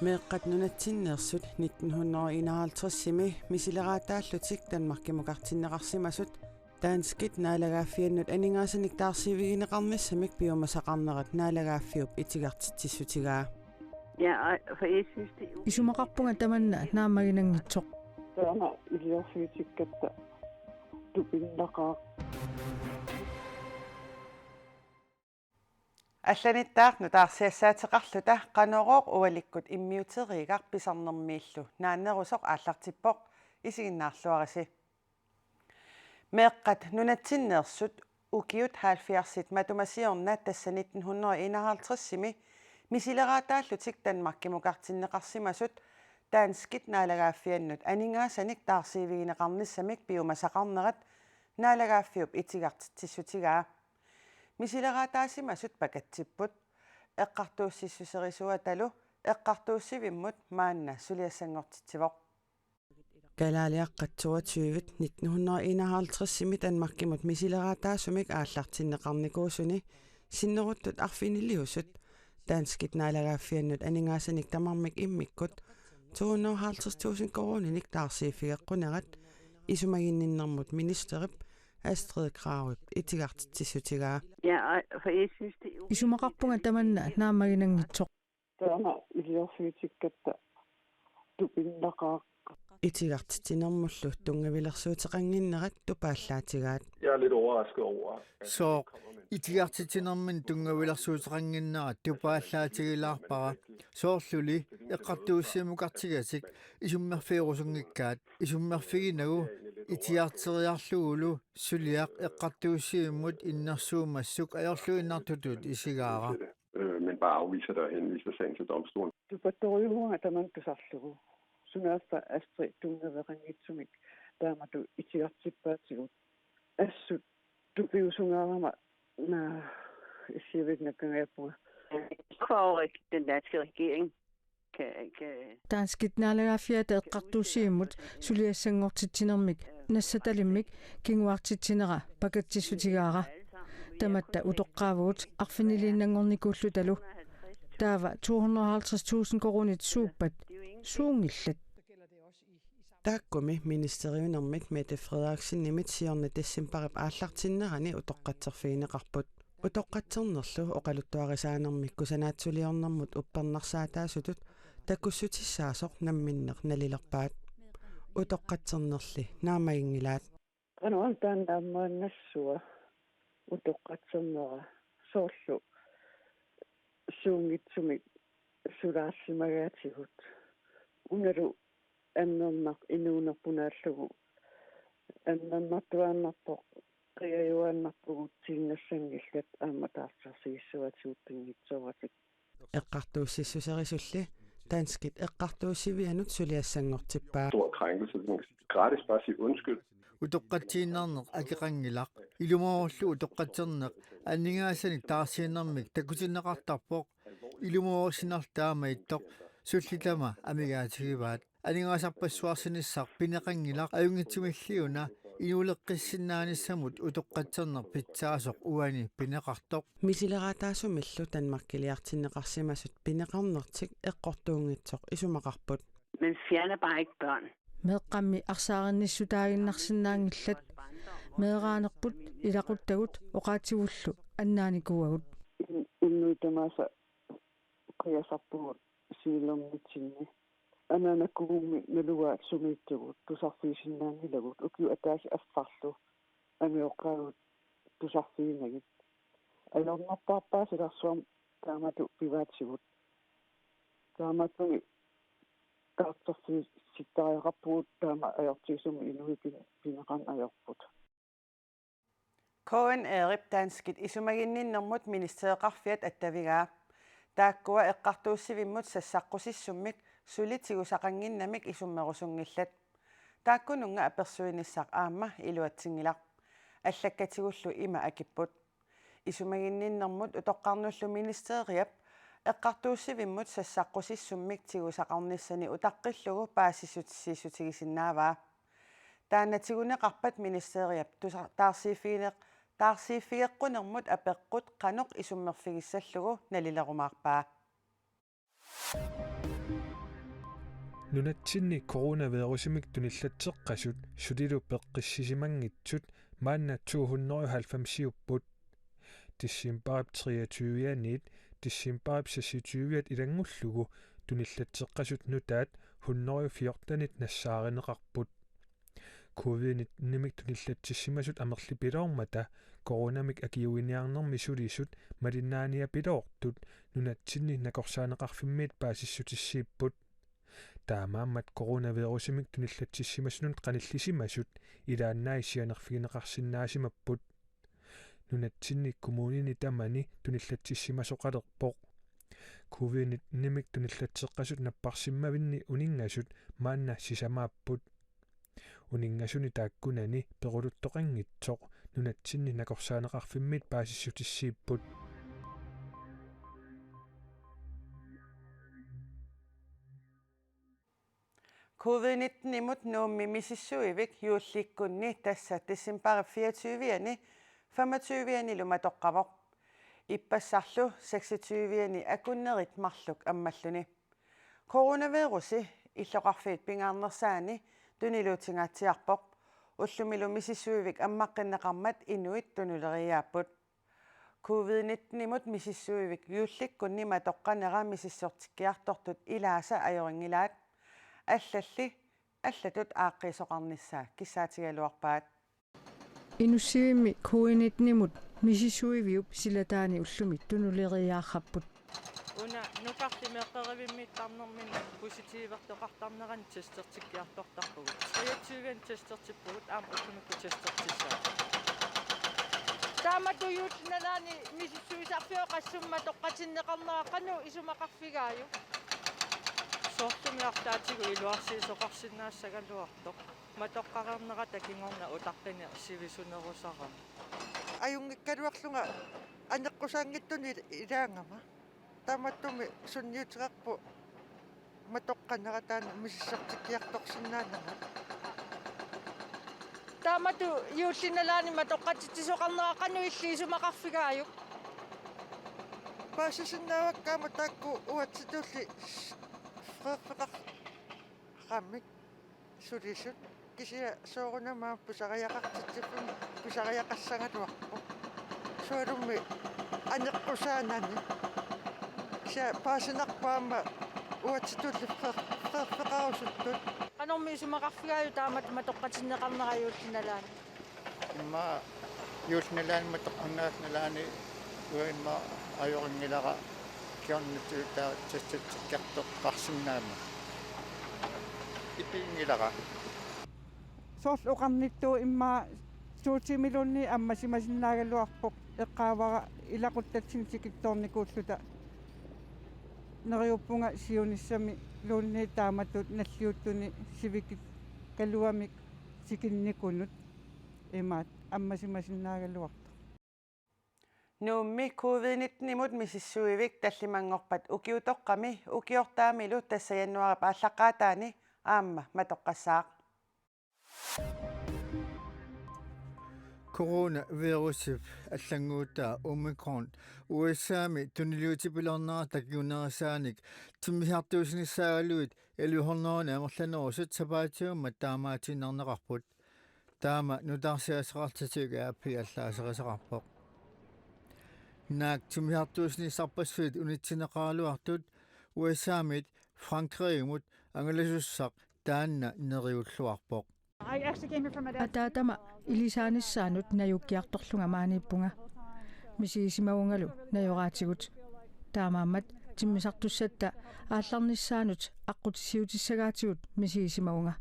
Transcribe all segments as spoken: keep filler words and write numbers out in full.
Meeqqat nunatsinneersut nitten hundrede enoghalvtredsimi misileraataallutik Danmarkimukartinneqarsimasut danskit naalagaaffiannut aningaasanik taarsiivigineqarnissamik piumasaqarnerat naalagaaffiup itigartitsissutigaa. Ja, og for jeg synes, det er u- Isumaqarpunga tamanna naammaginanngitsoq. Taama iliorfiutikkatta tupinnaqaaq. Allanittaaq nutaarsiassaateqarluta Qanorooq ualikkut immiuteriigaq pisarnermiillu naannerusoq aallartippoq, isiginnaarluarisi. Meeqqat nunatsinneersut ukiut halvfjerdsit matuma siorna, tassa nitten hundrede enoghalvtredsimi misileraataallutik Danmarkimukartinneqarsimasut danskit naalagaaffiannut aningaasanik taarsiivigineqarnissamik piumasaqarnerat naalagaaffiup itigartitsissutigaa. Misileraataasimasut pakatsipput. Eqqartuussissuserisuatalu eqqartuussivimmut maanna suliassanngortitsivoq. Kalaaliaqqat toogtyve nitten hundrede enoghalvtredsimi Danmarkimut misileraataasumik aallartinneqarnikuusuni sinneruttut arfiniliusut danskit naalagaaffiannut aningaasanik tamarmik immikkut to hundrede og halvtreds tusind koruuninik taarsiiffigeqqunerat isumaginninnermut ministerip Astrid Kragip itigartitsissutigaa. Ja, og for jeg synes, det er u- Isumaqarpunga tamanna naammaginanngitsoq. Taama iliorfiutikkatta tupinnaqaaq. Itigartitsinermullu tunngavilersuuteqannginnerat tupaallaatigaat. Jeg er lidt overrasket over, at Sooq, itigartitsinermini tunngavilersuuteqannginnerat tupaallaatigilaarpara. Soorluli eqqartuussivimukartigasik isummerfigerusunngikkaat. Isummerfiginagu itigarteriarlugulu suliaq eqqartuussivimmut innersuummassuk ajorluinnartutut isigaara. Øh, men bare afviser det og henviser sagen til domstolen. Tupattorujuuvunga tamanna tusarlugu. Sunaaffa Astrid tunngaveqanngitsumik taamatut itigartippaatigut. Assut tupiusungaarama naa issiavik nakkangajappunga. Tror ikke, den danske regering kan, kan Danskit naalagaaffiata eqqartuussivimmut suliassanngortitsinermik nassatalimmik kinguartitsinera pakatsissutigaara. Tamatta utoqqaavugut arfiniliinnanngornikuullutalu. Taava to hundrede og halvtreds tusind koruunit suuppat? Suunngillat. Taakkumi ministeriunermit Mette Frederiksenimit siorna decembarip aallartinnerani utoqqatserfigineqarput. Utoqqatsernerlu oqaluttuarisaanermik kusanaatsuliornermut uppernarsaataasutut takussutissaasoq namminneq nalilerpaat. Utoqqatsernerli naammaginngilaat. Qanoq taanna ammaannassua utoqqatsernera soorlu suunngitsumik sulaarsimagaatigut. Unalu annernar-, inuunerput naallugu annernartuaannarpoq, qiajuaannarpugut tiinnassanngillat aamma taarserfigissuaatigut pinngitsooratik. Eqqartuussissuserisulli danskit eqqartuussivianut suliassanngortippaa. Stor krænkelse. Man kan gratis bare sige undskyld. Utoqqatsiinnarneq akeqanngilaq. Ilumoorullu utoqqatserneq aningaasanik taarsiinermik takutinneqartarpoq. Ilumoorussinarlu taama ittoq sullitama amigaatigivaa. Aningaasarpassuarsinissaq pineqanngilaq, ajunngitsumilli una inuuleqqissinnaanissamut utoqqatserneq pitsaasoq uani pineqartoq. Misileraataasumillu Danmarkiliartinneqarsimasut pineqarnertik eqqortuunngitsoq isumaqarput. Man fjerner bare ikke børn. Meeqqammi arsaarinnissutaannginnaarsinnaanngillat. Meeraanerput ilaquttagut oqaatigullu annaanikuuagut. In-, inuit tamaasa qiasarpugut siilernitsinni. Anaanakugummi nalugaat sumiittugut tusarfigisinnaanngilagut, ukiut ataaseq affarlu angajoqqaagut tusarfiginagit. Ajornarpaarpaa silarsuarmi taamatut pivaatigut. Taamaattumik taarserfigissittariaqarpugut taama ajortigisumik inuit pin-, pineqarneq ajorput. K N R-ip danskit isumaginninnermut ministereqarfiat attavigaa. Taakkua eqqartuussivimmut sassaqqusissummik suli tigusaqannginnamik isummerusunngillat. Taakkununnga apersuinissaq aamma iluatsinngilaq. Allakkatigullu ima akipput. Isumaginninnermut utoqqarnullu ministeriap eqqartuussivimmut sassaqqusissummik tigusaqarnissani utaqqillugu paasissutissiissutigisinnaavaa. Taanna tiguneqarpat ministeriap tusa-, taarsiiffigineq-, taarsiiffigeqqunermut apeqqut qanoq isummerfigissallugu nalilerumaarpaa. Nunatsinni coronavirusimik tunillatseqqasut sulilu peqqissisimanngitsut maanna to hundrede og halvfemsiupput. Decembarip treogtyve-aniit decembarip seksogtyve-at ilanngullugu tunillatseqqasut nutaat hundrede og fjortenit nassaarineqarput. Covid nittenimik tunillatsissimasut amerlipiloormata coronamik akiuiniarnermi sulisut malinnaaniapiloortut nunatsinni nakorsaaneqarfimmiit paasissutissiipput. Taamaammat coronavirusimik tunillatsissimasunut qanillisimasut ilaannai sianerfigineqarsinnaasimapput. Nunatsinni kommunini tamani tunillatsissimasoqalerpoq. Covid nittenimik tunillatseqqasut napparsimmavinni uninngasut maanna sisamaapput. Uninngasunik taakkunani peruluttoqanngitsoq nunatsinni nakorsaaneqarfimmiit paasissutissiipput. Covid nittenimut Nuummi misissuivik juullikkunni, tassa decembarip fireogtyve-ani femogtyve-anilu matoqqavoq. Ippassarlu seksogtyve-ani akunnerit marluk ammalluni. Coronavirusi illoqarfiit pingaarnersaanni tuniluutingaatsiarpoq. Ullumilu misissuivik ammaqqinneqarmat inuit tunuleriiaapput. Covid nittenimut misissuivik juullikkunni matoqqanera misissortikkiartortut ilaasa ajorinngilaat. Allalli allatut aaqqiisoqarnissaa kissaatigigaluarpaat. Inussivimmi covid nittenimut misissuiviup silataani ullumi tunuleriiaarrapput. Una nukarli meeqqerivimmiittarnermini positiivertoqartarnerani testertikkiartortarpugut. Treogtyve-ani testertippugut, aamma ullumikkut testertissaaq. Taamatut juullinalaani misissuisarfiup qassuma matoqqatinneqarnera qanoq isumaqarfigaajuk? Soorlumi arlaatigut iluarsiisoqarsinnaassagaluartoq. Matoqqareernerata kingorna utaqqineq sivisunerusarami. Ajunngikkaluarlunga aneqqusaanngitsunik ilaagama. Taamaattumik sunniuteqarpoq matoqqanera taanna misissortikkiartorsinnaanera. Taamatut juullinalaani matoqqatitsisoqarnera qanoq illit isumaqarfigaajuk? Paasisinnaavakka aamma taakku uatsitulli freerfeqarmik sulisut. Kisianni soorunami pisariaqartitsiffimmi pisariaqassagaluarpoq. Sualummik aneqqusaanani. Kisianni paasinarpoq aamma uatsitulli freer-, freerfeqarusuttut. Qanormi isumaqarfigaajuk taamatut matoqqatinneqarnera juullinalaani? Immaqa juullinalaani matoqqanngikkallarnalaani uanga immaqa ajorinngilara kingornatigut taava testertikkiartoqarsinnaammat. Ipinngilara. Soorlu oqarnittut immaqa to tiimiluunniit ammasimasinnaagaluarpoq, eqqaavara ilaquttatsinnut tikittoornikuulluta. Neriuppunga siunissamiluunniit taamatut nalliuttuni sivikikkaluamik tikinnikunut imaattoq ammasimasinnaagaluartoq. Nuummi covid nittenimut misissuivik tallimanngorpat ukiutoqqami ukiortaamilu tassa januaarip aallaqqaataani aamma matoqqassaaq. Coronavirusip allannguutaa Omicron U S A-mi tuniliutipiloornerata kingunerisaanik timmisartuussinissaagaluit elleve hundrede amerlanerusut sapaatiummat taamaatiinnarneqarput. Taama nutaarsiassaqartitsivik A P allaaserisaqarpoq. Naak timmisartuussinissarpassuit unitsinneqaraluartut U S A-mit Frankrigimut angalasussaq taanna neriulluarpoq. I actually came here from a dad. Ataatama ilisaanissaanut najukkiartorlunga maaniippunga. Misigisimavungalu najoraatigut. Taamaammat timmisartussatta aallarnissaanut aqqutissiutissagaatigut misigisimavunga.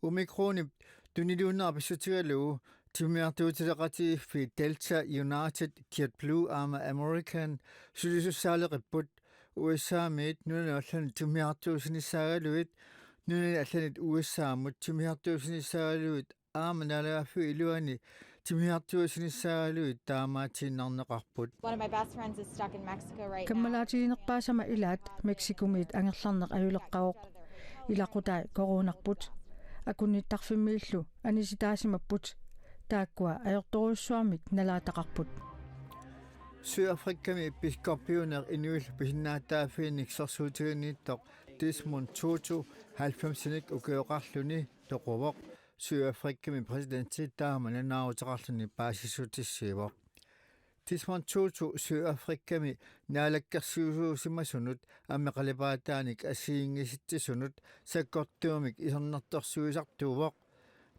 Omicronip tuniliunnera pissutigalugu timmisartuutileqatigiiffiit Delta, United, JetBlue aamma American sulisussaaleqipput. U S A-miit nunanut allanut timmisartuussinissaagaluit, nunanit allanit U S A-mut timmisartuussinissaagaluit aamma naalagaaffiup iluani timmisartuussinissaagaluit taamaatiinnarneqarput. One of my best friends is stuck in Mexico right now. Kammalaatiginerpaasama ilaat Mexicomiit angerlarneq ajuleqqavoq. Ilaqutai coronarput. Akunnittarfimmiillu anisitaasimapput. Taakkua ajortorujussuarmik nalaataqarput. Sydafrikami biskoppiuneq inuillu pisinnaatitaaffiinik sorsuutiginniittoq Desmond Tutu halvfemsinik ukioqarluni toquvoq, Sydafrikami præsidenti taama nalunaaruteqarluni paasissutissiivoq. Desmond Tutu Sydafrikami naalakkersuisuusimasunut ammip qalipaataanik assigiinngisitsisunut sakkortuumik isornartorsiuisartuuvoq.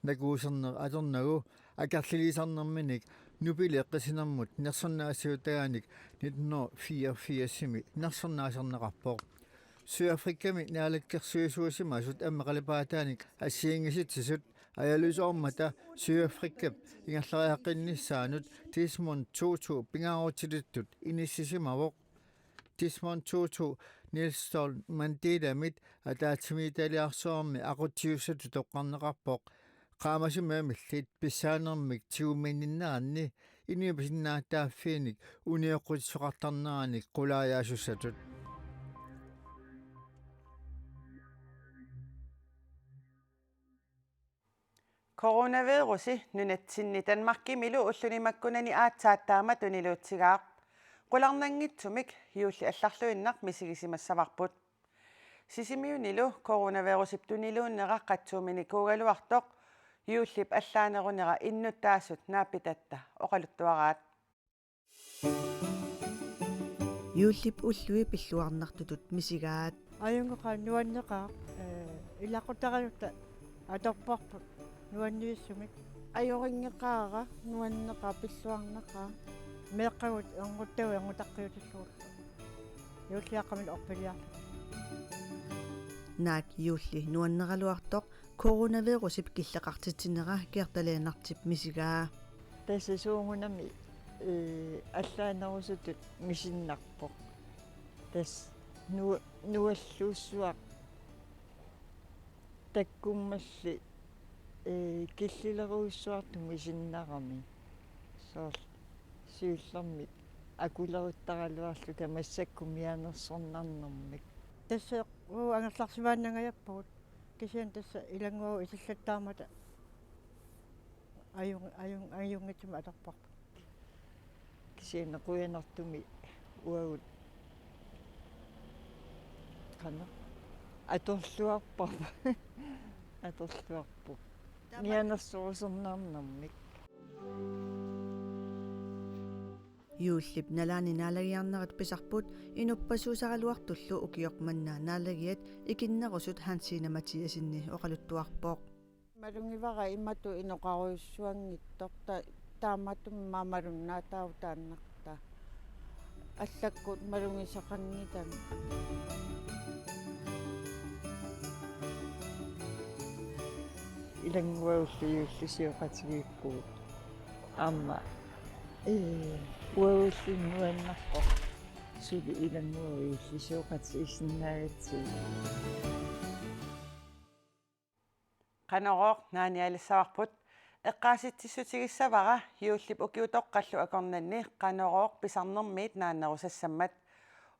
Nakuuserneq atornagu akerlilisarnerminik Nobeleqqisinermut nersornaasiutagaanik nitten hundrede fireogfirsimi nersornaasarneqarpoq. Sydafrikami naalakkersuisuusimasut ammip qalipaataanik assigiinngisitsisut ajalusoormata Sydafrikap ingerlariaqqinnissaanut Desmond Tutu pingaarutilittut inissisimavoq. Desmond Tutu Nelson Mandelamit ataatsimiititaliarsuarmi aqutsiussatut toqqarneqarpoq. Qaamasumik amillit pissaanermik tigummiinneranni inuit pisinnaatitaaffiinik unioqqutissoqartarneranik qulaajaasussatut. Coronavirusi nunatsinni Danmarkimilu ulluni makkunani aatsaat taama tuniluutsigaaq. Qularnanngitsumik juulli allarluinnaq misigisimassavarput. Sisimiunilu coronavirusip tuniluunnera qatsuuminikuugaluartoq juullip allaanerunera innuttaasut naapitatta oqaluttuaraat. Juullip ullui pilluarnartutut misigaat. Ajunngeqaaq, nuanneqaaq, ee, ilaqutariitta atorparput nuanniissumik. Ajorinngeqaara, nuanneqaaq, pilluarneqaaq. Meeqqagut ernguttagut ernutaqqiutillugit. Juulliaqqamik orpiliarlugit. Naak juulli nuanneraluartoq coronavirusip killeqartitsinera Gerda Lennartip misigaa. Tassa soorunami, ee, allaanerusutut misinnarpoq. Tassa nu-, nualluussuaq takkummalli, ee, killilerujussuartut misinnarami. Soorlu siullermik akuleruttaraluarluta massakkut mianersornarnermik. Tassa uu angerlarsimaannangajappugut. Kisianni tassa ilannguagut isillattaarmata ajun-, ajun-, ajunngitsumik atorparput. Kisianni qujanartumik uagut qanoq atorluarparput. Atorluarput. Taama- Mianersorusernaarnermik. Juullip nalaani naalagiarnerit pisarput inuppassuusaraluartullu ukioq manna naalagiat ikinnerusut Hansine Mathiassenip oqaluttuarpoq. Malugivara imatut inoqarujussuanngitsoq ta-, taamatut malunnartaavoq taannartaa. Allakkut malugisaqanngitsoq. Ilannguagullu juullisioqatigiippugut. Aamma, ee, uagullu nuannerpoq. Suli ilannguagut juullisioqatigiissinnaagatsigit. Qanorooq naanialissavarput. Eqqaasitsissutigissavara juullip ukiutoqqallu akornanni Qanorooq pisarnermiit naannerusassammat.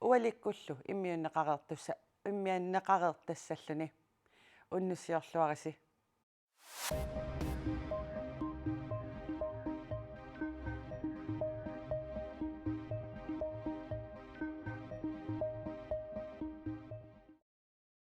Ualikkullu immiunneqareertussa-, immiunneqareertassalluni. Unnussiorluarisi.